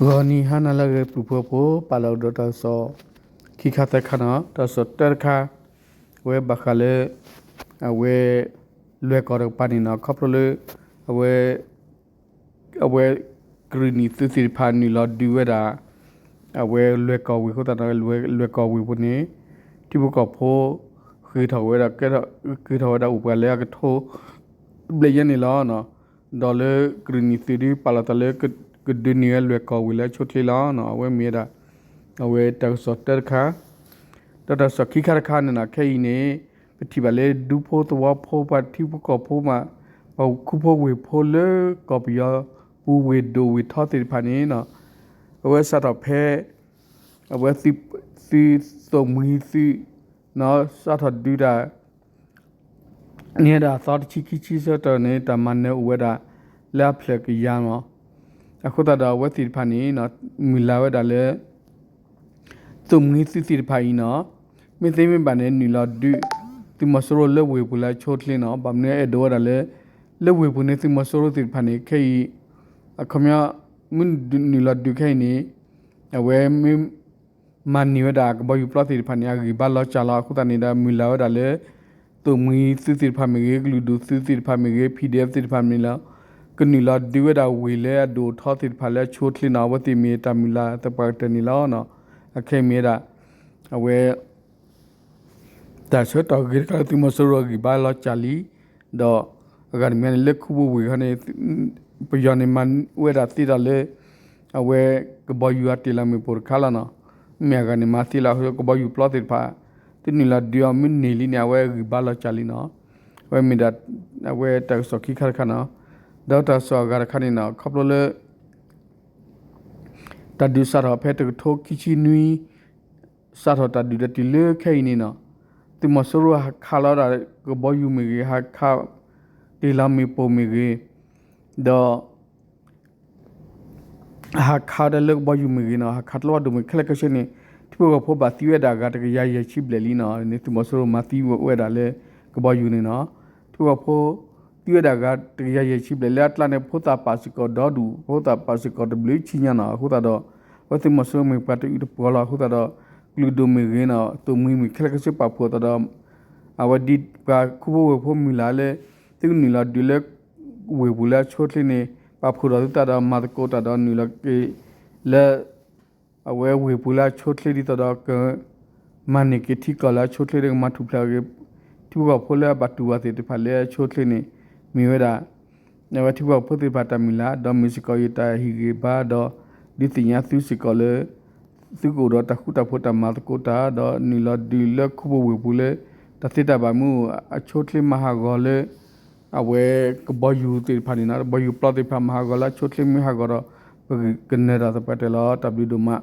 ဂီၤနံၤဟါနၤလၢအဂ့ၤ ပုၢ်ဖိဖိ ပာ်လီၤကဒီးတၢ်ကစီၣ် ခံခါသၢခါန့ၣ် တၢ်ကစီၣ်တၢတခါ အဝဲဘၣ်ဃးလၢ အဝဲ လွဲၢ်ကီၢ်တကပၤန့ၣ်နီၤ ခီဖျိလၢ အဝဲ အဝဲ ကရံၣ်နံၣ်သုးသ့ၣ်တဖၣ်နုာ်လီၤဒုးဝဲဒၣ် အဝဲလွဲၢ်ကီၢ်ဝ့ၢ်အဃိသတးဒီး လွဲၢ်ကီၢ်ဝ့ၢ်ပူၤန့ၣ် ထံဖိကီၢ်ဖိ ဃ့ၢ်ထီၣ်ဝဲဒၣ် ဃ့ၢ်ထီၣ်ဝဲဒၣ်အိၣ်ပှၤလၢအကထိ ဘျဲၣ်ယဲၢ်န့ၣ်လီၤ. ဒီးလၢကရံၣ်နံၣ်သုးဒုးပာ်လီၤသးလၢ ကဒုးန့ၢ်ဝဲလွဲၢ်ကီၢ်ဝ့ၢ်လၢအဆိအချ့လီၤ. အဝဲမ့ၢ်ဝဲဒၣ် အဝဲတၢ်ကစီၣ်တၢတခါ ဒီးတၢ်ကစီၣ်ခံခါတခါန့ၣ်နီၤ ခဲအံၤန့ၣ် ပထံၣ်ဘၣ်လၢဒူဖိသဝီဖိ ပှၤထံဖိကီၢ်ဖိမး ပှၤခူဖိဝ့ၢ်ဖိလၢကီၢ်ပယီၤပူၤဝ့ၢ်ဒိၣ်ဝ့ၢ်ထီသ့ၣ်တဖၣ်န့ၣ်နီၤ အဝဲစးထီၣ်ဖဲ အဝဲ သုးသိၣ်မှံသုး စးထီၣ်ဒုးတၢ် န့ၢ်ဝဲဒၣ်သီတဆံခံဆံဆၢကတီၢ်န့ၣ် တၢ်မၤနၢၤအိၣ်ဝဲဒၣ် လၢအဖျၢၣ်ကယၤမး. အဃိသတးဒီးအဝဲသ့ၣ်တဖၣ်န့ၣ် မုၢ်လၢ်ဝဲဒၣ်လၢ သိၣ်မှံသုးသ့ၣ်တဖၣ်အံၤနီၤ မ့ၢ်သ့မ့ၢ်ဘၣ်န့ၣ် နုာ်လီၤဒုး သုးမီၤစိရိၤလၢဝ့ၢ်ပူၤလၢအဆိအချ့နီၤ ဘၣ်မနုၤအဲၣ်ဒိးဝဲဒၣ်လၢ လၢဝ့ၢ်ပူၤန့ၣ် သုးမီၤစိရိၤသ့ၣ်တဖၣ်န့ၣ် ခဲအံၤ အခီပညီ မ့ၢ်နုာ်လီၤဒုးခဲအံၤန့ၣ် အဝဲမ့ၢ် မၤန့ၢ်ဝဲဒၣ်ကဘီယူၤပျီသ့ၣ်တဖၣ်န့ၣ် အဂံၢ်ဘါလီၤစၢ်လီၤ. အဃိသတးန့ၣ်ဒီး မုၢ်လၢ်ဝဲဒၣ်လၢ သိၣ်မှံသုးသ့ၣ်တဖၣ်မ့ၢ်ဂ့ၤ ကလုာ်ဒူၣ်သုးသ့ၣ်တဖၣ်မ့ၢ်ဂ့ၤ PDF သ့ၣ်တဖၣ်မ့ၢ်လီၤ ကနုာ်လီၤဒုးဝဲဒၣ်ဝ့ၢ်လၢအဒိၣ်ထီသ့ၣ်တဖၣ်လၢအဆိအချ့နီၤ အဝဲသ့ၣ်မ့ၢ်တၢ်မုၢ်လၢ်သပှၢ်ကတၢၢ်န့ၣ်လီၤ. အခဲအံၤမ့ၢ်ဝဲဒၣ် အဝဲ တၢ်ဆၢကတီၢ်ဂ့ၤတခါလၢသုးမီၤစိရိၤအဂံၢ်ဘါလီၤစၢ်လံ, ဒီးအဂၤတမံၤန့ၣ် လၢခူဖိဝ့ၢ်ခီန့ၣ် ပယီၤန့ၣ်မၤဝဲဒၣ်သ့ဒီးလၢ အဝဲကဘီယူၤအတ့ၢ်လီၤမ့ၣ်ပိၢ်တခါလီၤနီၤ. မ့ၢ်အဂၤန့ၣ်မၤသ့လီၤ ကဘီယူၤပျီသ့ၣ်တဖၣ် သုနုာ်လီၤဒုးအီၤမ့ၢ်န့ၢ်လံန့ၣ် အဝဲအဂံၢ်ဘါလီၤစၢ်လံနီၤ. အဝဲမ့ၢ်ဒၣ် အဝဲတၢ်ကစီၣ်ခံခါတခါနီၤ. ဒီးတၢ်ကစီၣ်အဂၤတခါန့ၣ်နီၤ ခီဖျိလၢ တၢ်ဒုးစးထီၣ်ဖဲတကထိခံဆံနွံ စးထီၣ်တၢ်ဒုးတၢ်တုၤလၢခဲအံၤန့ၣ်နီၤ, သုးမီၤစိရိၤဟးခးလီၤဝဲဒၣ်ကဘီယူၤမ့ၢ်ဂ့ၤ ဟးခး တ့ၢ်လီၤမ့ၣ်ပိၢ်မ့ၢ်ဂ့ၤ, ဒီး ဟးခးဝဲဒၣ်လၢကဘီယူၤမ့ၢ်ဂ့ၤနီၤ ဟးခးတလီၤဝဲဒိၣ်မ့ၢ်ခဲလၢာ်ခဲဆ့န့ၣ် ထံဖိကီၢ်ဖိဘၣ်သံဝဲဒၣ်အဂၤတကယၤယဲၢ်ဆံဘျဲၣ်လံနီၤ. န့ၣ်သုးမီၤစိရိၤမၤသံဝဲဒၣ်လၢကဘီယူၤန့ၣ်နီၤ, ထံဖိကီၢ်ဖိ သံဝဲဒၣ်အဂၤတကယၤယဲၢ်ဆံဘျဲၣ်လၢအကျါန့ၣ် ဖိသၣ်ပာ်စ့ၢ်ကီးဒီဒူၣ် ဖိသၣ်ပာ်စ့ၢ်ကီးတဘျုးဆံညါနီၤ. အဃိသတးဒီး အဝဲသုးမီၤစိရိၤမ့ၢ်ပှၤတအုးတပှီၤလီၤ အဃိသတးဒီး ကလုာ်ဒိၣ်မ့ၢ်ဂ့ၤနီၤ သိၣ်မှံမ့ၢ်ခဲလၢာ်ခဲဆ့ပာ်ဖှိၣ်အသးဒီး အဝဲဒ်ပှၤခူဖိဝ့ၢ်ဖိမုၢ်လၢ်လၢ သုကနုာ်လီၤဒုးလၢ ဝ့ၢ်ပူၤလၢအဆိအချ့န့ၣ် ပာ်ဖှိၣ်ထီၣ်သုသးဒီးမၤသကိးတၢ်ဒီးနုာ်လီၤက့ၤ လၢ အဝဲဝ့ၢ်ပူၤလၢအဆိအချ့ဒ်သိးဒီးက မၤန့ၢ်က့ၤထံကီၢ်လၢအဆိအချ့ဒီးကမၤထူၣ်ဖျဲးက့ၤ ထံဖိကီၢ်ဖိလၢအဘၣ်တူၢ်ဘၣ်သ့ၣ်တဖၣ်လၢအဆိအချ့န့ၣ် မ့ၢ်ဝဲဒၣ် အဝဲထံဖိကီၢ်ဖိသ့ၣ်တဖၣ်တၢ်မုၢ်လၢ် ဒီးမ့ၢ်စ့ၢ်ကီးယတၢ်ဟ့ၣ်ဂံၢ်ဘါဒီး ဒုးသ့ၣ်ညါသုစ့ၢ်ကီးလၢ သုကအိၣ်ဒီးတၢ်ဃူတၢ်ဖိးတၢ်မၤသကိးတၢ် ဒီးနုာ်လီၤဒုးလၢခူဖိဝ့ၢ်ပူၤလၢ တၢ်သ့တၢ်ဘၣ်မ့ၢ်အိၣ်အဆိအချ့မၤဟးဂီၤလၢ အဝဲကဘီယူၤသ့ၣ်တဖၣ်န့ၣ်နီၤ ကဘီယူၤပျီသ့ၣ်တဖၣ်မၤဟးဂီၤလၢအဆိအချ့မ့ၢ်ဟးဂီၤဒီး ပကကနၢၤတၢ်သပှၢ်တၢၢ်လီၤ. တၢ်ဘျုးဒိၣ်မး.